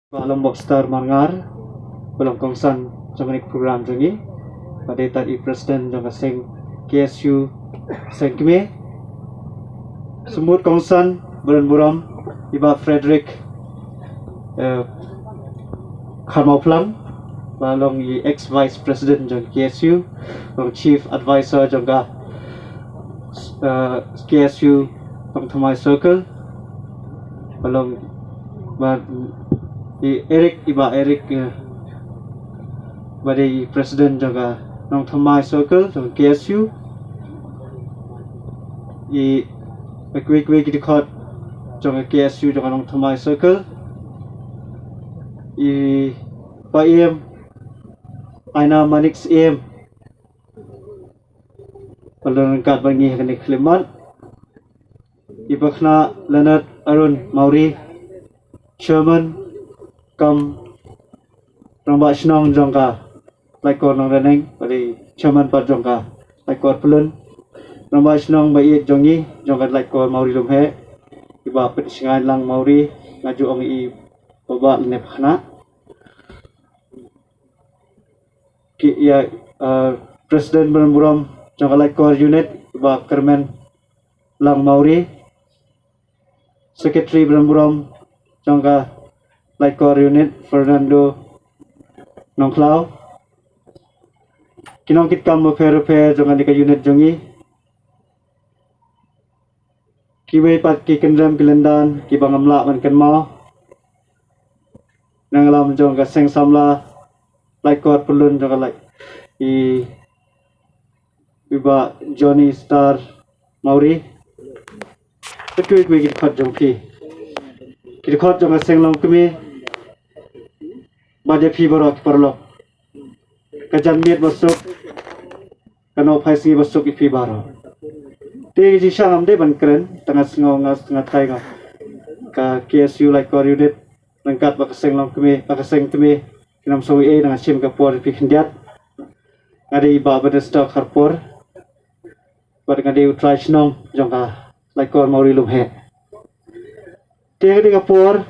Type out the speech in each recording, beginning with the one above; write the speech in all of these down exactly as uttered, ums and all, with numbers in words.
Bah Lombok Star Marngar, ba long kongsan jong kane ka program jong ngi. Ba dei tad i president jong ka seng K S U seng kmie. Sumut kongsan ba don burom, i Bah Frederick, eh, Kharmauplang, ba long i ex vice president jong K S U, long chief advisor jong ka, eh, K S U Nongthymmai Circle. Ba long, ba i Eric, i Bah Eric, eh, ba dei i president jong ka Nongthymmai Circle jong K S U. I, ba kiwei kiwei ki dkhot jong ka K S U jong ka Nongthymmai Circle. I Bah Iem, Aina Manik Syiem, ba long ryngkat bad ngi ha kane ka khyllipmat. I Bah Khynnah Leonard Arun Mawrie, chairman cum rangbah shnong jong ka Laitkor Nongreneng, ba dei chairman pat jong ka Laitkor Pyllun. Rangbah shnong ba ïeit jong ngi jong ka Laitkor Mawrie Lumheh, i Bah Pynshngain Lang Mawrie, nga ju ong i Bah lane Bah Khynnah. Ki ïa, eh, president ba don burom jong ka Laitkor unit, i Bah Kyrmen Lang Mawrie. Secretary ba don burom jong ka Laitkor unit, Fernando Nongkhlaw. Ki nongkitkam bapher bapher jong kane ka unit jong ngi. Kiwei pat ki kynrem ki lyndan kiba ngam lah ban kynmaw. Nanglam jong ka seng samla Laitkor Pyllun jong ka Lait, i, i Bah Johnny Star Mawrie. Bad kiwei kiwei ki dkhot jong phi, ki dkhot jong ka seng longkmie. Bad ïa phi baroh ki paralok, ka janmiet basuk, ka nongphai sngi basuk ïa phi baroh. Te ka jingshisha ngam dei ban kren, tang nga sngew, nga sngew tharai nga, ka K S U Laitkor unit ryngkat bad ka seng longkmie, bad ka seng kmie, kin ym sngew ei, nga shim ka por ïa phi khyndiat. Nga dei i Bah Bethesda Kharpor, bad nga dei u trai shnong jong ka Laitkor Mawrie Lumheh. Te ka dei ka por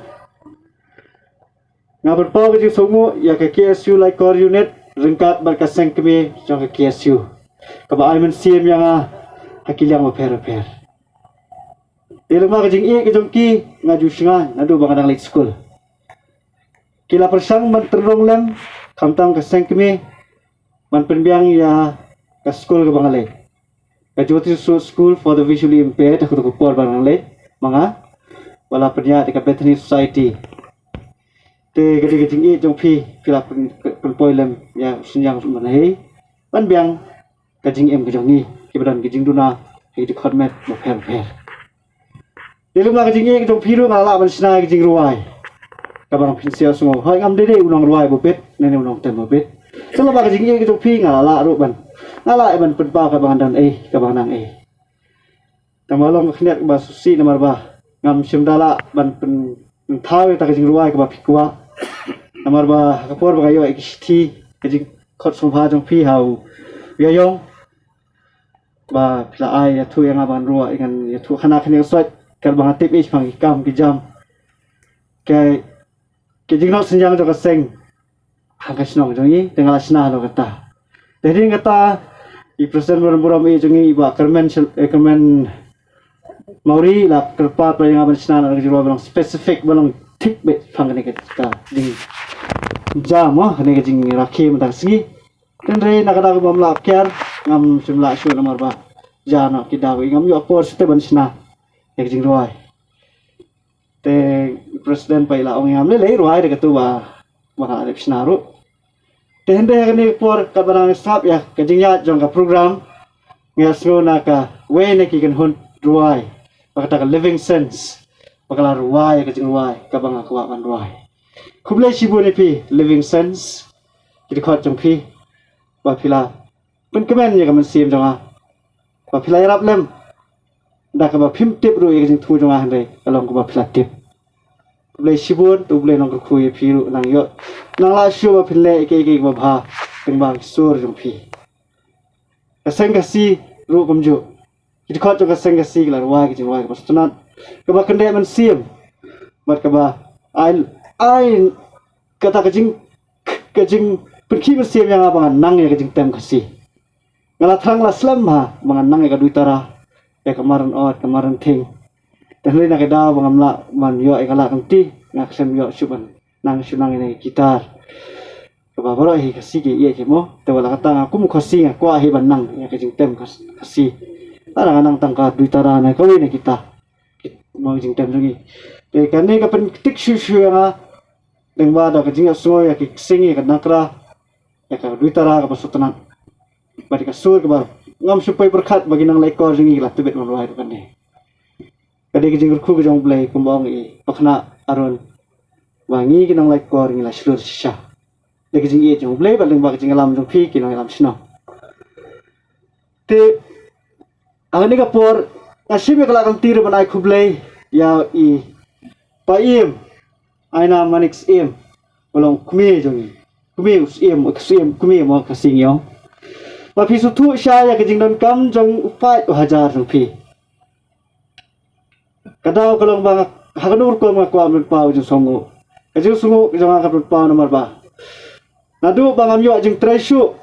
nga pynpaw ka jingsngewnguh ïa ka K S U Laitkor unit ryngkat bad ka seng kmie jong ka K S U, kaba ai mynsiem ïa nga ha ki liang bapher bapher. Te lem ka jingïeit ka jong ki, nga ju shngaiñ naduh ba nga dang leit skul. Ki la pyrshang ban tyrrong lem, khamtam ka seng kmie, ban pynbiang ïa ka skul kaba nga leit, ka Jyoti Sroat School for the Visually Impaired, ha kato ka por ba nga leit ma nga, ba la pynïaid da ka Bethany Society. Te ka dei ka jingïeit jong phi, phi la pyn, pynpoi lem ïa u synñiang u sngewbha ban biang ka jingim ka jong ngi, kiba don ka jingduna ha ki dkhot met bapher bapher. Te lem ka jingïeit ka jong phi ruh, nga lah ban shna ka jingrwai kaba nang pynshai sngew. Hooid, ngam dei dei u nongrwai ba bit ne u nongtem ba bit. Te lem ka jingïeit ka jong phi, nga lah ruh ban, nga lah ban pynpaw kaba ngan don ei, kaba nang ei. Tang ba long ka khyndiat kaba sngewsih namar ba ngam shym da lah ban pyn, pynthaw ïa kata ka jingrwai kaba phi kwah. Namar ba ha ka por ba nga ïoh ïa ka shithi, ka jingkhot sngewbha jong phi ha u Ïaïong, ba phi la ai ïathuh ïa nga ban rwai, ngan ïathuh khana khana ka soi, katba nga tip ïa ki kam ki jam, ka, ka jingnoh synñiang jong ka seng ha ka shnong jong ngi, te nga la shna halor kata. Te hadien kata, i president ba don burom jong ngi, i Bah Kyrmen Shil, eh, Kyrmen Mawrie, la kyrpad ïa nga ban shna na ka jingrwai ba long specific, ba long thik beit shaphang kane ka, ka jingjia, mo, kane ka jingrakhe mynta ka sngi. Hynrei na ka daw ba ngam lah kiar, ngam shym lah shuh namar ba jia noh ki daw, ngam ïoh por shuh te ban shna ïa ka jingrwai. Te president pat i la ong ïa nga, lei lei, rwai da katu ba, ba nga la dep shna ruh. Te hynrei ha kane ka por, katba nga sngap ïa ka jingïaid jong ka program, nga sngew na kawei na ki kynhun rwai, ba kata ka Living Sense, ba ka la rwai ïa ka jingrwai kaba nga kwah ban rwai. Khublei shibun ïa phi Living Sense, ki dkhot jong phi, ba phi la pynkmen ïa ka mynsiem jong nga, ba phi la ïarap lem da kaba phim tip ruh ïa ka jingthmu jong nga, hynrei ka long kaba phi la tip. Khublei shibun, to U Blei un kyrkhu ïa phi ruh, nang ïoh, nang lah shuh ba phin leh ïa kiei kiei kiba bha lyngba ki sur jong phi. Ka seng Khasi ruh kumjuh, ki dkhot jong ka seng Khasi ki la rwai ka jingrwai kaba sngewtynnat, kaba kyndit mynsiem, bad kaba ai, ai kata ka jing, ka jingpynkhih mynsiem ïa nga ba ngan nang ïa ka jingtem Khasi. Nga la thrang la slem ha ba ngan nang ïa ka duitara, ïa ka maran ot, ka maran thing. Te hynrei na ka daw ba ngam lah ban ïoh ïa ka lad ka lynti, nga khlem ïoh shuh ban nang shu nang ïa ka guitar. Kaba baroh hi Khasi ki ïeit hi mo. Te wat la katta nga kum u Khasi nga kwah hi ban nang ïa ka jingtem Khas-, Khasi. Lada nga nang tang ka duitara ne kawei na kita, mo, ka jingtem jong ngi. Te kane ka pyntik shuh shuh ïa nga. Lyngba da ka jingïasngew ïa ki ksing, ïa ka nakra, ïa ka duitara kaba sngewtynnat. Bad ïa ka sur kaba ngam shu poi pyrkhat ba ki nonglait kor jong ngi ki la tbit ban wai ruh kane. Ka dei ka jingkyrkhu ka jong U Blei kumba ong i Pakna Aaron, ba ngi ki nonglait kor ngi la shlur shisha. Dei ka jingïeit jong U Blei bad lyngba ka jingïalam jong phi ki nongïalam shnong. Te ha kane ka por nga shim ïa ka lad ka lynti ruh ban ai khublei ïa i Pa Ïem, Aina Manik Syiem, u long u kmie jong ngi. Kmie u Syiem, u Syiem kmie mo ka Syiem ïong. Ba phi sngewthuh sha ïa ka jingdonkam jong u paid u hajar jong phi. Ka daw ka long ba nga, ha kano rukom nga kwah ban pynpaw jingsngew. Ka jingsngew jong nga ka pynpaw namar ba naduh ba ngam ïoh jingtrei shuh,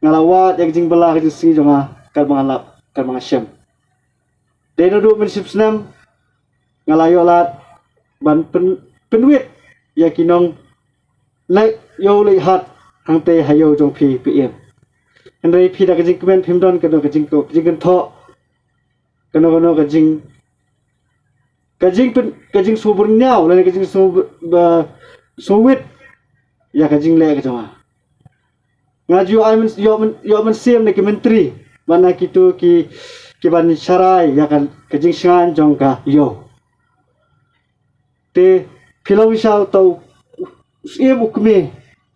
nga la wad ïa ka jingbylla ka jingsngew jong nga katba nga lap, katba nga shem. Dei naduh mynshem snem nga la ïoh lad ban pyn-, pynwit ïa ki nongleit ïew leit hat hangtei ha ïew jong phi, phi Ïem. Hynrei phi da ka jingkmen phim don kano ka jing, ka jingkynthoh, kano kano ka jing, ka jingpyn, ka jingsngewbha ñiaw lane ka jingsngewbha, ba, sngewwit ïa ka jingleh ka jong nga. Nga ju ai myn, ïoh myn, ïoh mynsiem na ki myntri bad na kito ki, ki ban sharai ïa ka, ka jingshngaiñ jong ka ïew. Te phi long shisha uta u Syiem u kmie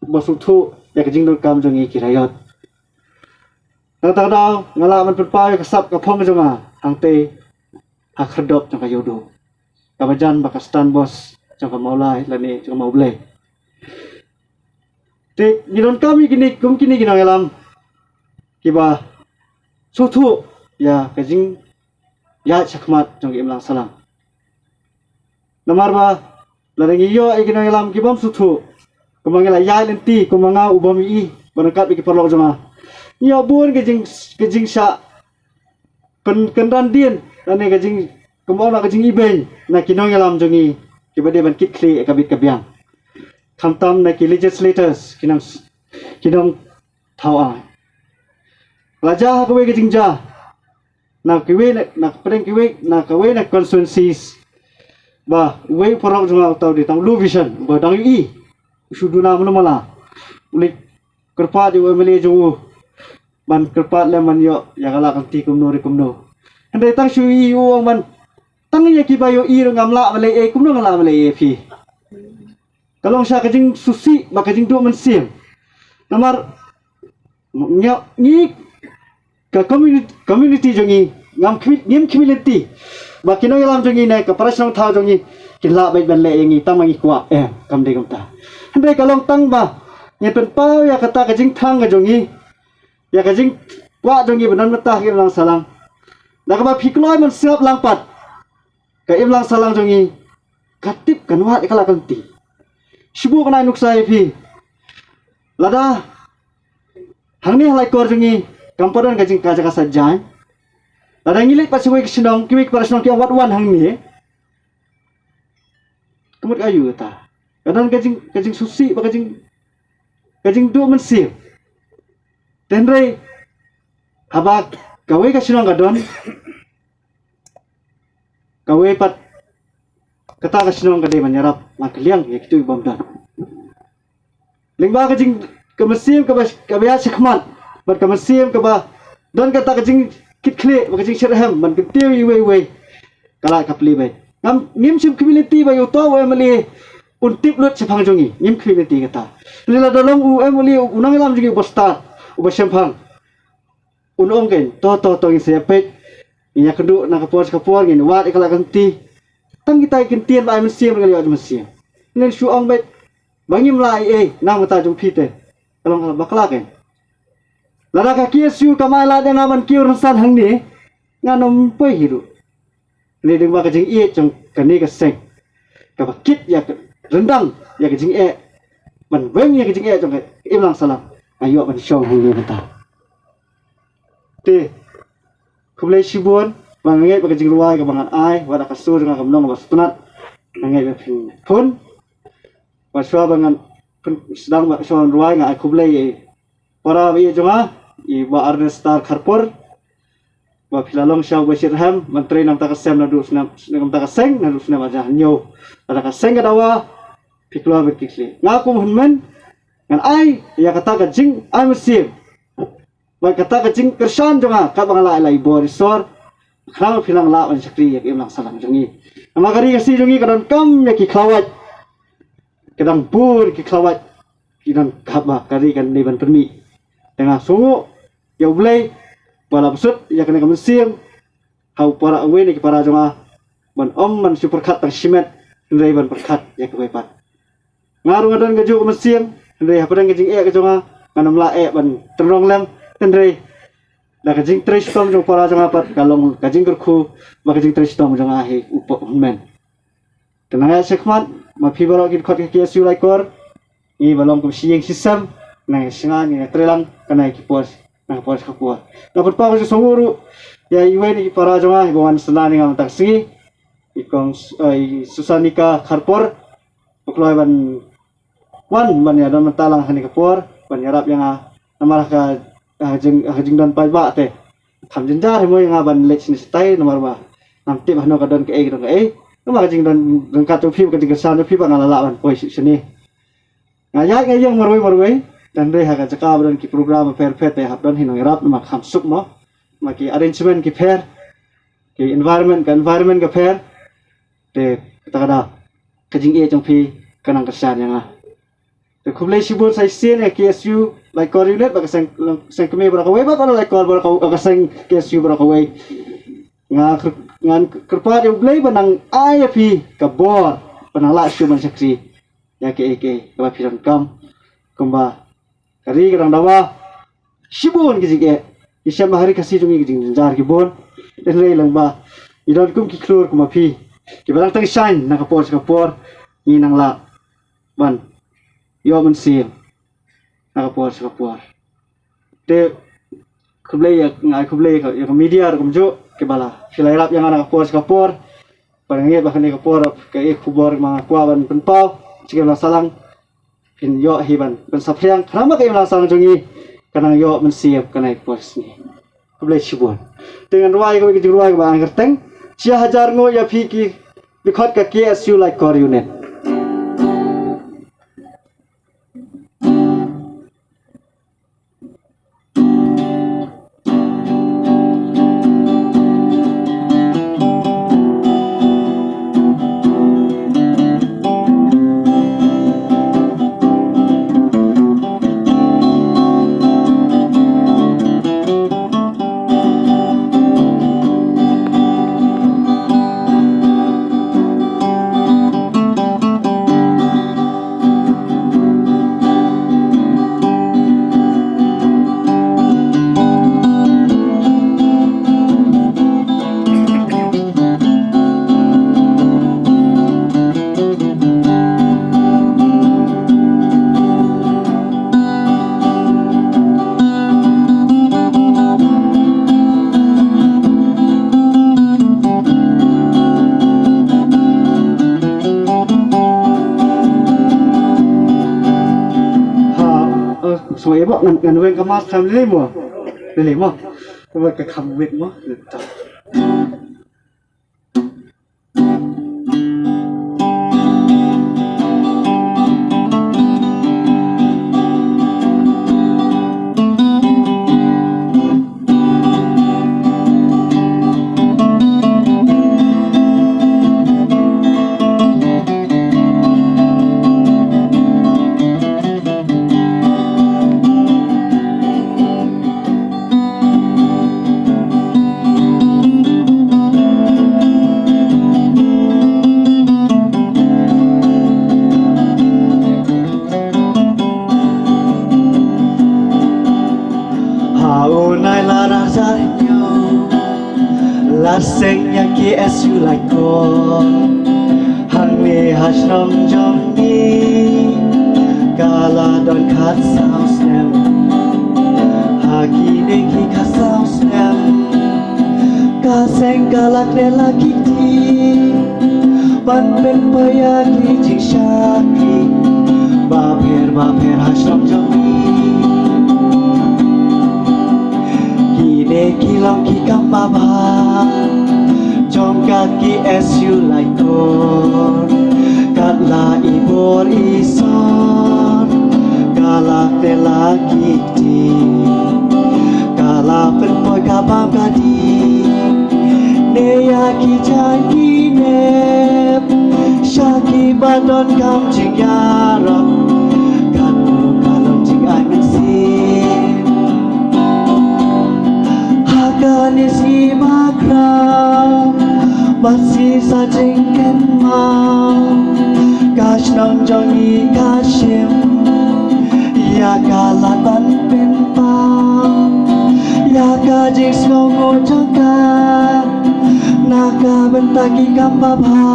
ba sngewthuh ïa ka jingdonkam jong ngi ki raiot. Nangta ka daw nga lah ban pynpaw ïa ka sap ka phong jong nga hangtei ha khyrdop jong ka Ïewduh, kaba jan bad ka stand boss jong ka Mawlai lane jong ka Mawblei. Te ngi donkam ïa kine kum kine ki nongïalam kiba sngewthuh ïa ka jingïaid shakhmat jong ka imlang sahlang. Namar ba lada ngi ïoh ïa ki nongïalam ki bym sngewthuh, kumba ngi la ïaid lynti, kumba nga u bym ïohi, ba ryngkat bad ki paralok jong nga, ngi ïoh bun ka jing, ka jingshah pyn, kynran dien lane ka jing, kumba ong, ka jingibeiñ na ki nongïalam jong ngi kiba dei ban kit khlieh ïa ka bit ka biang, khamtam na ki legislators, ki nong, ki nongthaw aiñ. La jia ha kawei ka jingjia na kiwei na, na pdeng kiwei na kawei na constituencies, ba uwei u paralok jong nga uta u dei tang u low vision, ba dang ïohi, u shu duna mano mala, u leit kyrpad ïa u MLA jong u ban kyrpad lem ban ïoh ïa ka lad ka lynti kumno re kumno. Hynrei tang shu ïohi u ong ban, tang ïa kiba ïohi ruh ngam lah ban leh ei, kumno nga lah ban leh ei ïa phi? Ka long shisha ka jingsngewsih bad ka jingduh mynsiem. Namar ngi, ngi ka community, community jong ngi ngam khmih, ngim khmih lynti ba ki nongïalam jong ngi ne ka para shnong thaw jong ngi kin lah beit ban leh ïa ngi tang ba ngi kwah, em, kam dei kumta. Hynrei ka long tang ba ngin pynpaw ïa kata ka jingthrang ka jong ngi, ïa ka jingkwah jong ngi ba don mynta ha ka imlang sahlang. Da kaba phi kloi ban sngap lang pat ka imlang sahlang jong ngi, ka tip kan wad ïa ka lad ka lynti. Shu buh kane ka nuksa ïa phi. Lada hangne ha Laitkor jong ngi kam pat don ka jing, ka jaka sait jaiñ, lada ngi leit pat sha kawei ka shnong, kiwei ki para shnong ki ong wat wan hangne, ka mut ka aïu kata? Ka don ka jing, ka jingsngewsih bad ka jing, ka jingduh mynsiem. Te hynrei haba kawei ka shnong ka don, kawei pat kata ka shnong ka dei ban ïarap la ka liang ïa kito ki bym don. Lyngba ka jing, ka mynsiem kaba, kaba ïaid shakhmat bad ka mynsiem kaba don kata ka jingkitkhlieh bad ka jingshitrhem ban kyntiew ïa iwei ïa iwei, ka lad ka plie beit. Ngam, ngim shym khmih lynti ba ïa uta u MLA un tip lut shaphang jong ngi, ngim khmih lynti kata. Lada long u MLA u nongïalam jong ngi uba stad, uba shemphang, un ong kein, to, to, to, ngin sa ïapeit, ngin ïakynduh na ka por sha ka por, ngin wad ïa ka lad ka lynti. Tang kita ki ktien ba ai mynsiem ruh ngi la ïoh mynsiem. Ngin shu ong beit ba ngim lah ei ei na ka bynta jong phi te. Ka long kaba bakla kein. Lada ka KSU kam ai lad ïa nga ban kiew rynsan hangne, ngan ym poi hi ruh. Hynrei lyngba ka jingïeit jong kane ka seng, kaba kit ïa ka, ryndang ïa ka jingeh, ban weng ïa ka jingeh jong ka imlang sahlang, nga ïoh ban shong hangne mynta. Te khublei shibun, ba nga ngeit ba ka jingrwai kaba ngan ai wat la ka sur jong nga kam long kaba sngewtynnat. Nga ngeit ba phin pun. Ba shuwa ba ngan pun sdang ba shuwa ngan rwai, nga ai khublei ïa i para ba ïeit jong nga, i Bah Ernest Star Kharpor, ba phi la long sha u Bashir Hem ban trei na ka bynta ka seng, naduh snem, na ka bynta ka seng naduh snem ar hajar hynñiew. Lada ka seng ka dawa, phi kloi ban kit khlieh. Nga kum u hynmen ngan ai ïa kata ka jingai mynsiem bad kata ka jingkyrshan jong nga, katba nga la ai la i bor i sor, khnang ba phin nang lah ban shakri ïa ka imlang sahlang jong ngi. Namar ka ri Khasi jong ngi ka donkam ïa ki khlawait, ka dang bun ki khlawait, ki donkam ba ka ri kan dei ban pynmih. Te nga sngewnguh ïa U Blei ba la bsut ïa kane ka mynsiem ha u para, uwei na ki para jong nga, ban ym ban shu pyrkhat tang shimet, hynrei ban pyrkhat ïa kiwei pat. Nga ruh nga don kajuh ka mynsiem, hynrei hapdeng ka jingeh ka jong nga, ngan ym lah eh ban tynrong lem, hynrei da ka jingtrei shitom jong u para jong nga pat, ka long ka jingkyrkhu ba ka jingtrei shitom jong nga hi u pop hynmen. Te nang ïa shakhmat, ma phi baroh ki dkhot ka K S U Laitkor, ngi ba long kum shi ïing shi sem, nang ïa shngain ngi ïa trei lang kane ki por, na ka por sha ka por. Nga pynpaw ka jingsngewnguh ruh ïa iwei na ki para jong nga iba wan synran ïa nga mynta ka sngi, i kong, eh, i Susanika Kharpor, ba kloi ban wan ban ïa don mynta lang ha kane ka por ban ïarap ïa nga namar ha ka, ha ka jing, ha ka jingdon paidbah te kham jynjar hi mo ïa nga ban leit shane shatai namar ba ngam tip hano ka don kaei ka don kaei. Namar ka jingdon ryngkat jong phi, ka jingkyrshan jong phi ba nga la lah ban poi shane. Nga ïaid nga ïeng marwei marwei, tang dei ha ka jaka ba don ki program bapher bapher te hap don hi nongïarap namar kham suk mo. Ma ki arrangement ki pher, ki environment, ka environment ka pher. Te kata ka daw ka jingïeit jong phi ka nang kyrshan ïa nga. Te khublei shibun sa shisien ïa K S U Laitkor Unit bad ka seng, seng kmie baroh kawei bad ka Laitkor baroh kawei, ka seng K S U baroh kawei. Nga kyr-, ngan kyrpad ïa U Blei ba nang ai ïa phi ka bor ba nang lah shuh ban shakri ïa kaei kaei kaba phi donkam. Kumba ka ri ka dang dawa, shibun ki jingeh, ngi shem ba ha ri Khasi jong ngi ki jingjynjar ki bun. Hynrei lada ba ngi don kum ki khlur kum ma phi kiba dang teng shaiñ na ka por sha ka por, ngi nang lah ban ïoh mynsiem na ka por sha ka por. Te khublei ïa, nga ai khublei ïa ka, ïa ka media ruh kumjuh, kiba la, phi la ïarap ïa nga na ka por sha ka por. Ba nga ngeit ba kane ka por ka, eh, khubor ma nga kwah ban pynpaw sha ki imlang sahlang, phin ïoh hi ban pynsaphriang, khnang ba ka imlang sahlang jong ngi ka nang ïoh mynsiem kane ka por sngi. Khublei shibun. Te ngan rwai kawei ka jingrwai kaba ngan kyrteng Shi Hajar Nguh ïa phi ki dkhot ka K S U Laitkor Unit. Ha, eh, sngewbha ngan, ngan weng ka mask kham lei mo. Lei mo. Ka kham wet mo. Ha u nai la rah jar nyo la seng ïa K S U Laitkor. Hangne ha shnong jong ngi ka Don khatsaw snem, ha kine ki khatsaw snem, ka seng ka la klet la ki kti, ban pynpaw ïa ki jingshakri bapher bapher ha shnong jong ngi. Kine ki long ki kam babha jong ka K S U Laitkor. Kat la i bor i sor ka la klet la ki kti, ka la pynpaw ka bam ka dih ne ïa ki jong ki nep sha kiba donkam jingïarap. Katno ka long jingai mynsiem ha kane sngi bakhraw, bad shi sa jingkynmaw ka shnong jong ngi ka shim ïa ka lad ban pynpaw ïa ka jingsngewnguh jong ka na ka bynta ki kam babha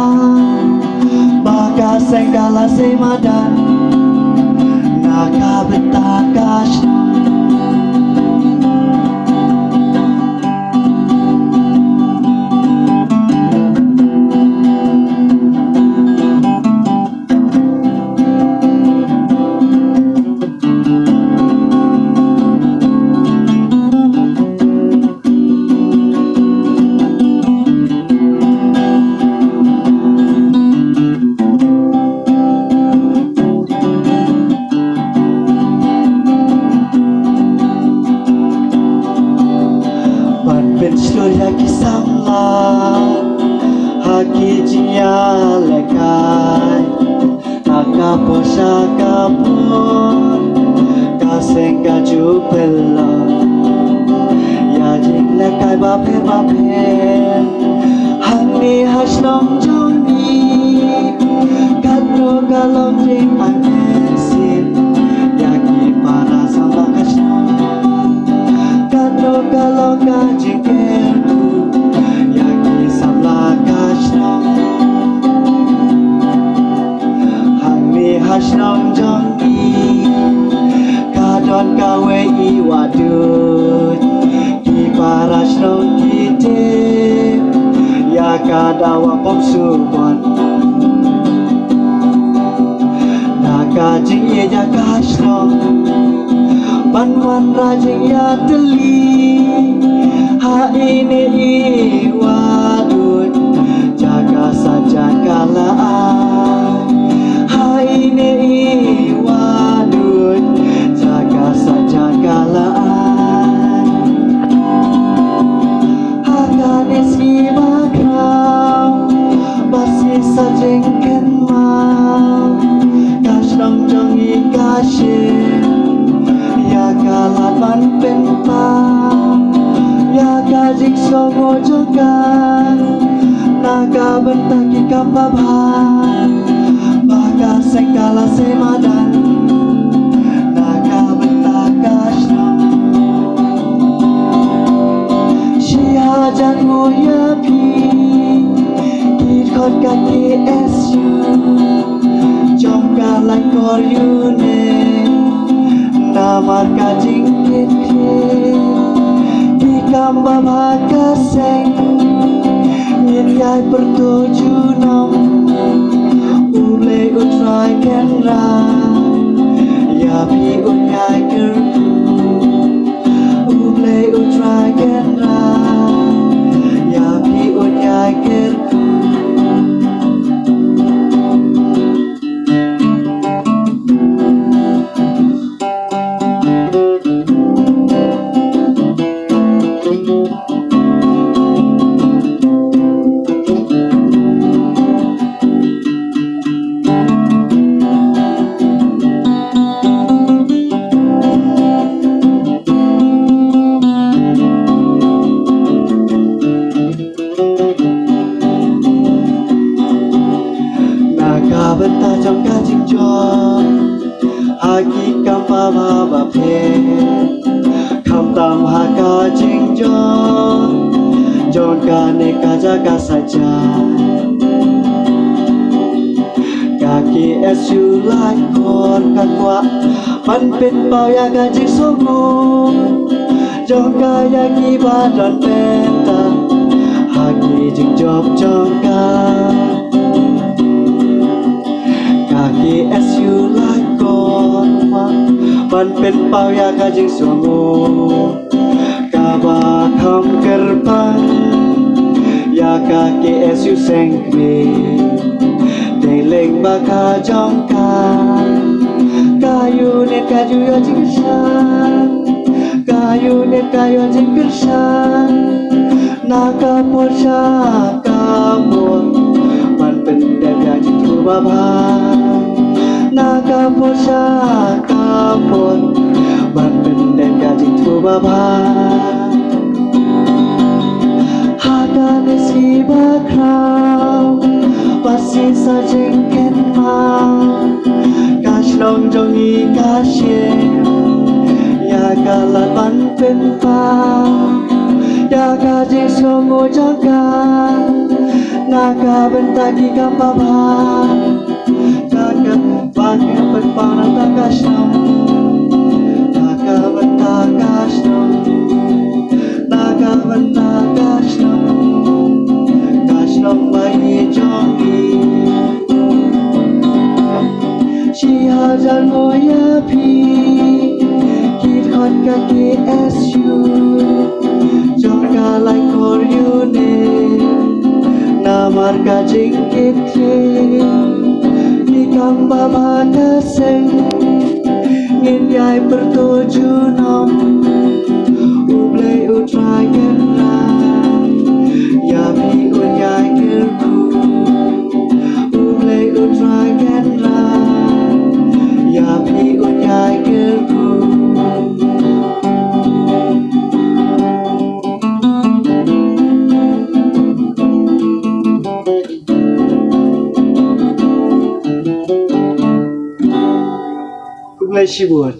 ba ka seng ka la sei madan na ka bynta ka shnong. Ban pynshlur ïa ki samla ha ki jingïalehkai, na ka por sha ka por ka seng ka ju pynlong ïa jinglehkai bapher bapher. Hangne ha shnong jong ngi katno ka long jingai mynsiem ïa ki para samla ka shnong, katno ka long ka jingkyrkhu ïa ki samla ka shnong. Hangne ha shnong jong ngi ka don kawei i wahduid, ki para shnong ki tip ïa ka da Wah Pom Subon. Na ka jingïeit ïa ka shnong ban wanrah jingïatylli ha ine i wahduid, jaka sa jaka la ai. Ha ine i wahduid, jaka sa jaka la ai. Ha kane sngi bakhraw, bad shi sa jingkynmaw, ka shnong jong ngi ka shim ïa ka lad ban pynpaw ïa ka jingsngewnguh jong ka na ka bynta ki kam babha ba ka seng ka la sei madan na ka bynta ka shnong. Shi hajar nguh ïa phi ki dkhot ka K S U jong ka Laitkor Unit, namar ka jingkitkhlieh ki kam babha ka seng. Ngin ïai pyrtuh junom, U Blei U Trai kynrad ïa phi un ïai kyrkhu. U Blei U Trai kynrad ïa phi un ïai kyrkhu. Na ka bynta jong ka jingjop ha ki kam babha bapher, khamtam ha ka jingjop jong kane ka jaka saitjat, ka K S U Laitkor ka kwah Ban pynpaw ïa ka jingsngew jong ka ïa ki ba don bynta ha ki jingjop jong ka. Ka K S U la kwah ban pynpaw ïa ka jingsngew kaba kham kyrpang ïa ka K S U seng kmie. Dei lyngba ka jong ka, ka unit ka ju ïoh jingkyrshan, ka unit ka ïoh jingkyrshan. Na ka por sha ka por ban pyndep ïa jingthmu babha. Na ka por sha ka por ban pyndep ïa jingthmu babha. Ha kane shi bakhraw ba shi sa jingkynmaw, ka shnong jong ngi ka shim ïa ka lad ban pynpaw ïa ka jingsngew jong ka na ka bynta ki kam babha. Ka ka ba ka pynpaw na ka shnong, na ka bynta ka shnong, na ka bynta ka shnong, ka shnong ba ïeit jong ngi. Shi hajar nguh ïa phi, ki dkhot ka K S U jong ka Laitkor unit. Namar ka jingkitkhlieh ki kam babha ka seng, ngin ïai pyrto junom. U Blei U Trai Kynrad ïa phi un ïai kyrkhu. U Blei U Trai Kynrad ïa phi un ïai kyrkhu. Khublei shibun.